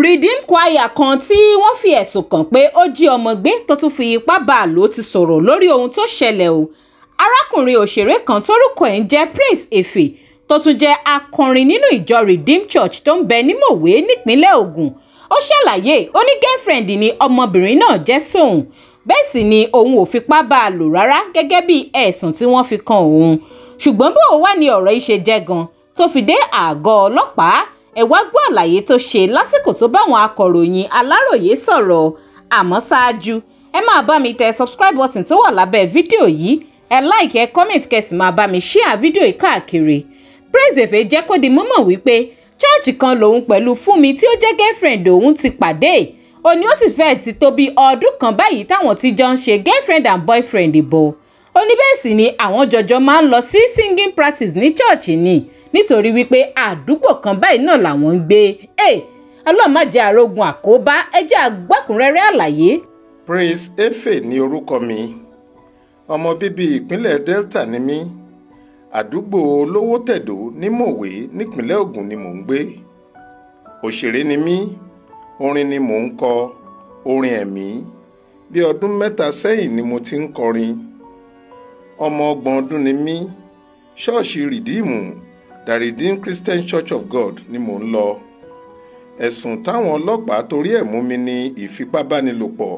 Redeem Choir kan tí wọ́n fi ẹ̀sùn kàn pé ó jí ọmọ gbé tó tún fi ipá bá a lò ti sọ̀rọ̀ lórí ohun tó ṣẹlẹ̀ o. Arákùnrin òṣèré kan tórúkọ ẹ̀ ń jẹ́ Praise Efe tó tún jẹ́ akọrin nínú ìjọ Redeem Church tó ń bẹ ní Mòwe nípínlẹ̀ Ògùn. Ó ṣàlàyé, ó ní girlfriend ni ọmọbìnrin náà jẹ́ sóun, bẹ́ẹ̀ sì ni òun ò fipá bá a lò rárá gẹ́gẹ́ bí ẹ̀sùn tí wọ́n fi kan òun. Ṣùgbọ́n bó wà ní ọ̀rọ̀ yìí ṣe jẹ́ gan tó fi dé àgọ́ ọlọ́pàá, ẹ wá gbọ́ àlàyé tó ṣe lásìkò tó báwọn akọ̀ròyìn Aláròyé sọ̀rọ̀. Àmọ́ ṣáájú, ẹ máa bá mi tẹ subscribe button tó wà lábẹ́ fídíò yìí, ẹ like, ẹ comment, kẹ́ sì máa bá mi share fídíò yìí káàkiri. Praise Efe jẹ́ kó di mọ́mọ̀ wípé chọ́ọ̀chì kan lòun pẹ̀lú Fúnmi tí ó jẹ́ girlfriend òun ti pàdé. Ó ní ó sì fẹ́ẹ̀ ti tó bí ọdún kan báyìí táwọn ti jọ ń ṣe girlfriend and boyfriend bọ̀. Ó ní bẹ́ẹ̀ sì ni àwọn jọjọ máa ń lọ sí singing practice ní chọ́ọ̀chì ni, nítorí wípé àdúgbò kan báyìí náà làwọn ń gbé. Ọlọ́run má jẹ́ arógun àkóbá, ẹ jẹ́ àgbọ́kùnrẹ́rẹ́ àlàyé. Praise Efe ní orúkọ mi, ọmọ bíbí ìpínlẹ̀ Delta ni mí. Àdúgbò Olówótẹ̀dó ní Mòwe nípínlẹ̀ Ògùn ni mò ń gbé. Òṣèré ni mí, orin ni mò ń kọ, orin ẹ̀mí. Bí ọdún 3 sẹ́yìn ni mo ti ń kọrin. Ọmọ 30 ọdún ni mí. Ṣọ́ọ̀ṣì Rìdíìmù, The Redeemed Christian Church of God ni mò ń lọ. Ẹ̀sùn táwọn ọlọ́pàá torí ẹ̀ mú mi ní ìfipábánilòpọ̀.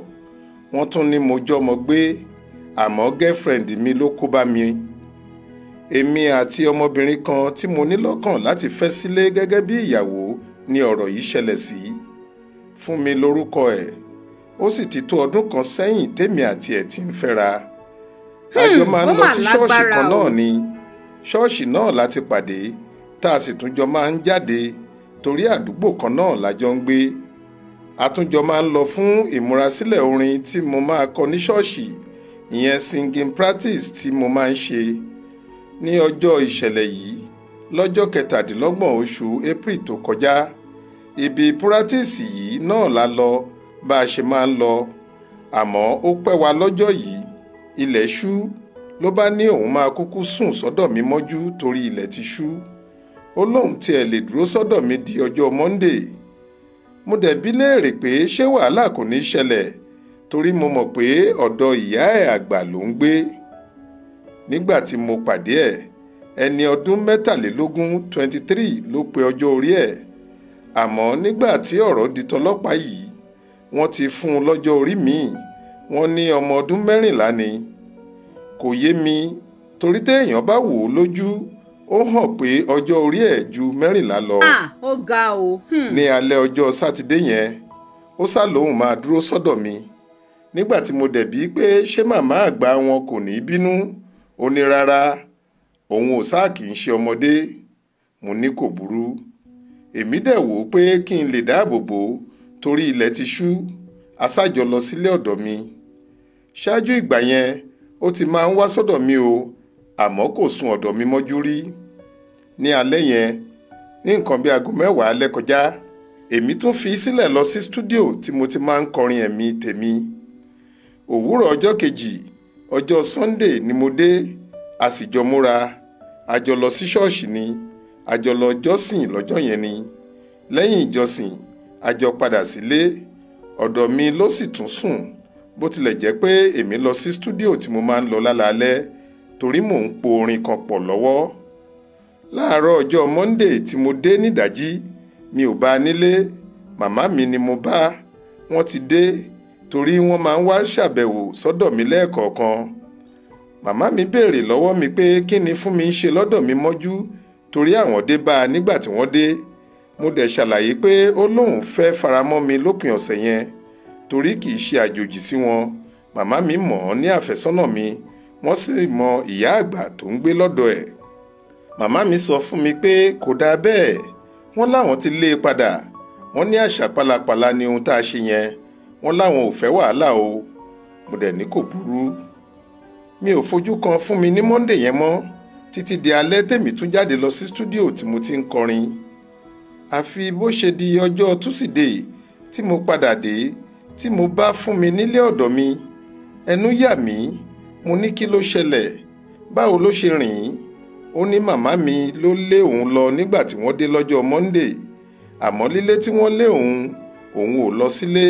Wọ́n tún ní mo jọ́mọ gbé, àmọ́ girlfriend mi ló kó bá mi. Èmi àti ọmọbìnrin kan tí mo ní lọ́kàn láti fẹ́ sílé gẹ́gẹ́ bí ìyàwó ni ọ̀rọ̀ yìí ṣẹlẹ̀ sí. Fúnmi lórúkọ ẹ̀, ó sì ti tó ọdún kan sẹ́yìn tèmi àti ẹ̀ ti ń fẹ́ra. A jọ máa ń lọ sí ṣọ́ọ̀ṣì kan náà ni. Ṣọ́ọ̀ṣì náà láti pàdé, tá a sì tún jọ máa ń jáde torí àdúgbò kan náà la jọ ń gbé. A tún jọ máa ń lọ fún ìmúrasílẹ̀ orin tí mo máa kọ ní ṣọ́ọ̀ṣì, ìyẹn singing practice tí mo máa ń ṣe. Ní ọjọ́ ìṣẹ̀lẹ̀ yìí, lọ́jọ́ 27 oṣù April tó kọjá, ibi púrátíìsì yìí náà la lọ bá a ṣe máa ń lọ. Àmọ́ ó pẹ́ wa lọ́jọ́ yìí, ilẹ̀ ṣú, ló bá ní òun máa kúkú sùn sọ́dọ̀ mi mọ́jú torí ilẹ̀ ti ṣú. Ó lóun tiẹ̀ lè dúró sọ́dọ̀ mi di ọjọ́ Monday. Mo dẹ̀ bi léèrè pé ṣé wàhálà kò ní ṣẹlẹ̀ torí mo mọ̀ pé ọ̀dọ̀ ìyá ẹ̀ àgbà ló ń gbé. Nígbà tí mo pàdé ẹ̀, ẹni ọdún 23, 23 ló pe ọjọ́ orí ẹ̀. Àmọ́ nígbà tí ọ̀rọ̀ di tọlọ́pàá yìí, wọ́n ti fún un lọ́jọ́ orí míì, wọ́n ní ọmọ ọdún 14 ni. Kò yé mi torí téèyàn bá wò ó lójú, ó hàn pé ọjọ́ orí ẹ̀ ju 14 lọ. Ó ga o. Ní alẹ́ ọjọ́ Sátidé yẹn, ó sá lóun máa dúró sọ́dọ̀ mi. Nígbà tí mo dẹ̀ bí pé ṣé màmá àgbà wọn kò ní bínú, ó ní rárá, òun ò sáà kì í ṣe ọmọdé. Mo ní kò burú. Èmi dẹ̀ wò ó pé kí n lè dáàbò bò ó torí ilẹ̀ ti ṣú. A sá jọ lọ sílé ọ̀dọ̀ mi. Ṣáájú ìgbà yẹn, ó ti máa ń wá sọ́dọ̀ mi o, àmọ́ kò sùn ọ̀dọ̀ mi mọ́jú rí. Ní alẹ́ yẹn, ní nǹkan bí aago 10 alẹ́ kọjá, èmi tún fi sílẹ̀ lọ sí stúdíò tí mo ti máa ń kọrin ẹ̀mí tèmi. Òwúrọ̀ ọjọ́ kejì, ọjọ́ Sunday ni mo dé, a sì jọ múra, a jọ lọ sí ṣọ́ọ̀ṣì ni, a jọ lọ jọ́sìn lọ́jọ́ yẹn ni. Lẹ́yìn ìjọsìn, a jọ padà sílé, ọ̀dọ̀ mi ló sì tún sùn. Bó tilẹ̀ jẹ́ pé èmi lọ sí stúdíò tí mo máa ń lọ lálaalẹ́ torí mò ń po orin kan pọ̀ lọ́wọ́. Láàárọ̀ ọjọ́ Monday tí mo dé nídàjí, mi ò bá a nílé, màmá mi ni mo bá. Wọ́n ti dé torí wọ́n máa ń wá ṣàbẹ̀wò sọ́dọ̀ mi lẹ́ẹ̀kọ̀ọ̀kan. Màmá mi béèrè lọ́wọ́ mi pé kí ni Fúnmi ń ṣe lọ́dọ̀ mi mọ́jú torí àwọn dé bá a nígbà tí wọ́n dé. Mo dẹ̀ ṣàlàyé pé ó lóun fẹ́ faramọ́ mi lópin ọ̀sẹ̀ yẹn torí kì í ṣe àjòjì sí wọn. Màmá mi mọ̀ ọ́n ní àfẹ́sọ́nà mi, wọ́n sì mọ ìyá àgbà tó ń gbé lọ́dọ̀ ẹ̀. Màmá mi sọ fún mi pé kò dáa bẹ́ẹ̀, wọ́n láwọn ti lé e padà. Wọ́n ní àṣà pálapàla ni ohun tá a ṣe yẹn, wọ́n láwọn ò fẹ́ wàhálà o. Mo dẹ̀ ní kò burú. Mi ò fojú kan Fúnmi ní Monday yẹn mọ́ títí di alẹ́ tèmi tún jáde lọ sí stúdíò tí mo ti ń kọrin. Àfi bó ṣe di ọjọ́ Túsìdeè tí mo padà dé, tí mo bá Fúnmi nílé ọ̀dọ̀ mi. Ẹnu yà mí, mo ní kí ló ṣẹlẹ̀, báwo ló ṣe rìn? Ó ní màmá mi ló lé òun lọ nígbà tí wọ́n dé lọ́jọ́ Monday. Àmọ́ lílé tí wọ́n lé òun Òun ò lọ sílé,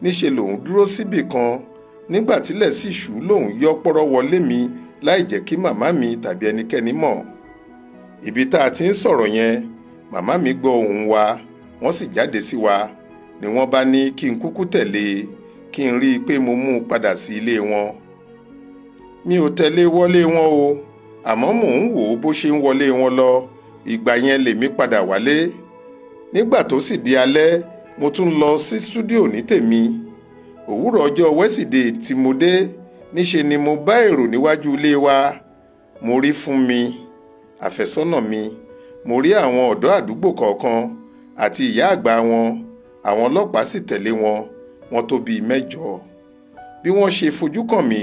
níṣe lòun dúró síbì kan. Nígbà tílẹ̀ sì ṣú lòun yọ pọ́rọ́ wọlé mi láì jẹ́ kí màmá mi tàbí ẹnikẹ́ni mọ̀. Ibi tá a ti ń sọ̀rọ̀ yẹn, màmá mi gbọ́ ohùn wa, wọ́n sì jáde sí wa. Ni wọ́n bá ní kí n kúkú tẹ̀lé e, kí n rí i pé mo mú un padà sí ilé wọn. Mi ò tẹ̀lé wọlé wọn o, àmọ́ mò ń wò ó bó ṣe ń wọlé wọn lọ. Ìgbà yẹn lèmi padà wálé. Nígbà tó sì di alẹ́, mo tún lọ sí stúdíò ní tèmi. Òwúrọ̀ ọjọ́ wẹ́sídẹ̀ẹ́ tí mo dé, níṣe ni mo bá èrò níwájú ilé wa. Mo rí Fúnmi, àfẹ́sọ́nà mi, mo rí àwọn ọ̀dọ́ àdúgbò kọ̀ọ̀kan àti ìyá àgbà wọn. Àwọn ọlọ́pàá sì tẹ̀lé wọn, wọ́n tó bíi 8. Bí wọ́n ṣe fojú kàn mí,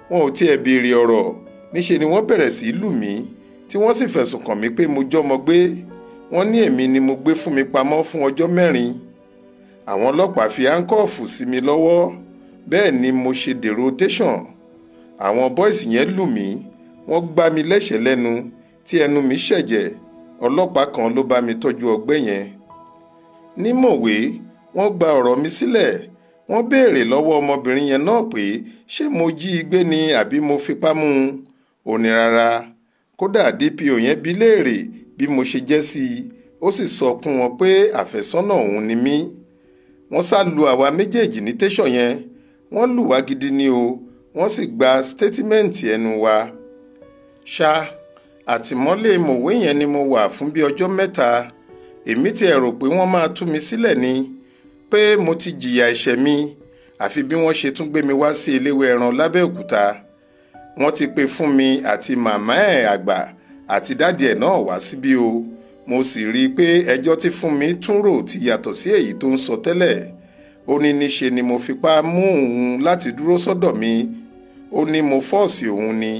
wọn ò tiẹ̀ béèrè ọ̀rọ̀. Níṣe ni wọ́n bẹ̀rẹ̀ sí í lù mí, tí wọ́n sì fẹ̀sùn kàn mí pé mo jọ́mọ gbé. Wọ́n ní èmi ni mo gbé Fúnmi pamọ́ fún ọjọ́ 4. Àwọn ọlọ́pàá fi áńkọ́ọ̀fù sí mi lọ́wọ́, bẹ́ẹ̀ ni mo ṣe dèrò tẹ̀sán. Àwọn bọ́ìsì yẹn lù mí, wọ́n gbá mi lẹ́sẹ̀ẹ́ lẹ́nu tí ẹnu mi ṣẹ̀jẹ̀. Ọlọ́pàá kan ló bá mi tọ́jú ọgbẹ́ yẹn. Ní Mọ̀wé, wọ́n gba ọ̀rọ̀ mi sílẹ̀. Wọ́n béèrè lọ́wọ́ ọmọbìnrin yẹn náà pé ṣé mo jí i gbé ni àbí mo fipá mú un. Ó ní rárá. Kódà DPO yẹn bi léèrè bí mo ṣe jẹ́ sí i, ó sì sọ fún wọn pé àfẹ́sọ́nà òun ni mí. Wọ́n sá lu àwa méjèèjì ní tẹ̀sán yẹn. Wọ́n lù wá gidi ni o, wọ́n sì gba sítétímẹ́ǹtì ẹnu wa. Ṣá, àtìmọ́lé Mọ̀wé yẹn ni mo wà fún bí ọjọ́ 3. Èmi ti ẹ̀ rò pé wọ́n máa tú mi sílẹ̀ ni, pé mo ti jìyà ẹ̀ṣẹ̀ mi. Àfi bí wọ́n ṣe tún gbé mi wá sí eléwé ẹran lábẹ́òkúta. Wọ́n ti pe Fúnmi àti màmá ẹ̀ àgbà àti dádì ẹ̀ náà wá síbí o. Mo sì rí i pé ẹjọ́ tí Fúnmi tún rò ti yàtọ̀ sí èyí tó ń sọ tẹ́lẹ̀. Ó ní níṣe ni mo fipá mú òun láti dúró sọ́dọ̀ mi. Ó ní mo fọ́ọ̀sì òun ni.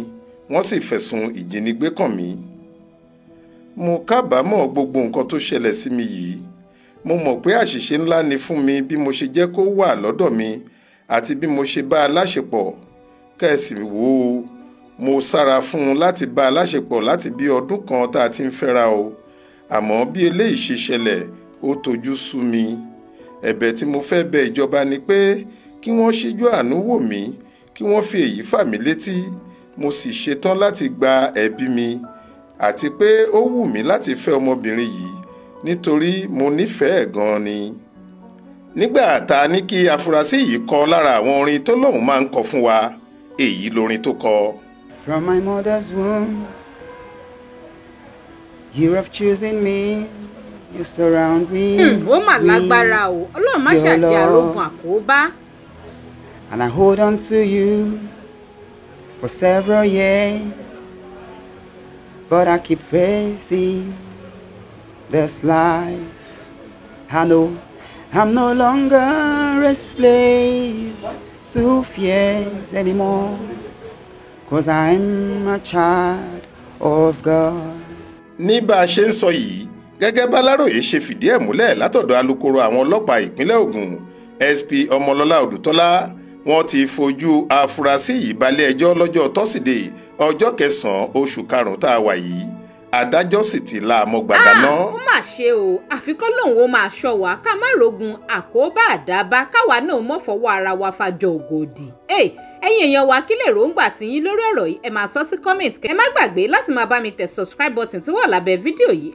Wọ́n sì fẹ̀sùn ìjínigbé kàn mí. Mo kábàámọ̀ gbogbo nǹkan tó ṣẹlẹ̀ sí mi yìí. Mo mọ̀ pé àṣìṣe ńlá ni fún mi bí mo ṣe jẹ́ kó wà lọ́dọ̀ mi àti bí mo ṣe bá a láṣepọ̀. Kẹ́sì wò ó, mo sára fún un láti bá a láṣepọ̀ láti bí ọdún kan tá a ti ń fẹ́ra o. Àmọ́ bí eléyìí ṣe ṣẹlẹ̀, ó tojú sú mi. Ẹ̀bẹ̀ tí mo fẹ́ bẹ̀ ìjọba ni pé kí wọ́n ṣíjú àánú wò mí, kí wọ́n fi èyí fà mí létí. Mo sì ṣetán láti gba ẹ̀bi mi, àti pé ó wù mí láti fẹ́ ọmọbìnrin yìí nítorí mo nífẹ̀ẹ́ gan-an ni. Nígbà tá a ní kí afurasí yìí kọ lára àwọn orin tó lóun máa ń kọ fún wa, èyí lorin tó kọ. From my mother's womb, you have chosen me, you surround me. Ó mà lágbára o, Ọlọ́run má ṣàjẹ́ àrógun àkóbá. And I hold on to you for several years, but I keep facing this life. I know I'm no longer a slave to fears anymore, 'cause I'm a child of God. Ní bá a ṣe ń sọ yìí, gẹ́gẹ́ b'Aláròyé ṣe fìdí ẹ̀ múlẹ̀ látọ̀dọ̀ alukoro àwọn ọlọ́pàá ìpínlẹ̀ Ògùn, SP Ọmọlọ́lá Odùtọ́lá, wọ́n ti fojú afurasí yìí balẹ̀-ẹjọ́ lọ́jọ́ tọ́sídẹ̀ẹ́ ọjọ́ kẹsàn-án oṣù karùn-ún tá a wà yìí. Adájọ́ sì ti la àmọ́ gbàgbà náà. Ó mà ṣe o, àfikún lòun ó máa ṣọ́ wa ká má rogun àkóbá àdábá káwa náà mọ̀ fọwọ́ ara wa fàjọ ògòdì. Ẹ̀yin èèyàn wa, kí lè ròǹgbà tí yín lórí ọ̀rọ̀ yìí? Ẹ máa sọ sí comment. Ẹ má gbàgbé láti máa bá mi tẹ subscribe button tó wà lábẹ́ fídíò yìí.